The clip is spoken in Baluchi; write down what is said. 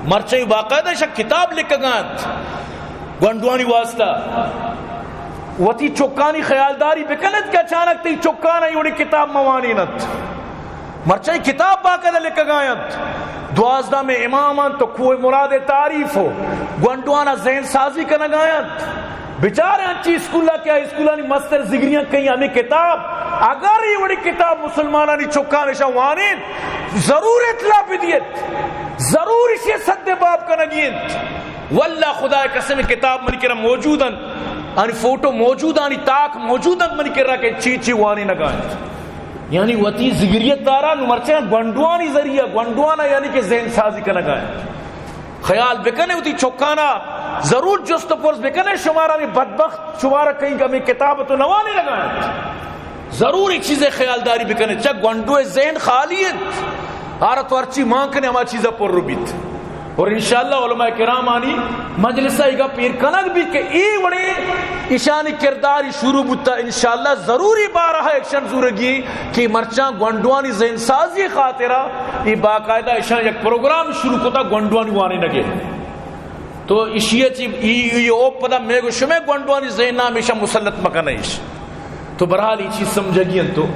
مرچی باقاعدہ شک کتاب لکھگا انت گونڈوانی واسطہ۔ وتی چکانی خیالداری بکنت کہ اچانک تئی چکان ای وڑی کتاب موانینت۔ مرچی کتاب باقاعدہ لکھگا انت۔ دوازدہ میں امام انت تو کوہ مراد تعریف ہو۔ گونڈوانا ذہن سازی کنگا انت۔ بچار انچی اسکولا کہ اسکولانی مستر ذگریاں کئی ہمیں کتاب، اگر یہ وڑی کتاب مسلمانانی چکان اشاں وانین، ضرور اطلاع بدیت، ضرور اشی سد باب کنگی انت۔ واللہ خدا قسم کتاب منی کرا موجود انت، آنی فوٹو موجود، آنی تاک موجود انت منی کرا کہ چی چی وانینگا انت۔ یعنی وتی ذگریت دارا نو مرچی گونڈوانی ذریعہ گونڈوانا یعنی کہ ذہن سازی کنگا انت۔ خیال بکنے وتی چکانا ضرور جست و پرس بکنے، شمارا ہمیں بدبخت شمارا کہیں ہمیں کتاب تو نوانے لگا انت۔ ضرور ایک چیزے خیالداری بکنے، چا گونڈو ذہن خالی انت، آرا تو ہرچی مان کنے ہما چیزا پر بیت۔ اور انشاءاللہ علماء کرامانی مجلسا ایگا پیر کنگ بیت کہ اے وڑے اشانی کرداری شروع بوتا، انشاءاللہ ضروری بارہ ایکشن زورگی کہ مرچاں گونڈوانی ذہن سازی خاطرہ ای باقاعدہ اشاں یک پروگرام شروع کتا گونڈوانی وانینگے۔ تو اشی چی ای، ای او پدا میگو شمے گونڈوانی ذہن ہمیشہ مسلط مکنیش۔ تو بہرحال ای چیز سمجھگی انت تو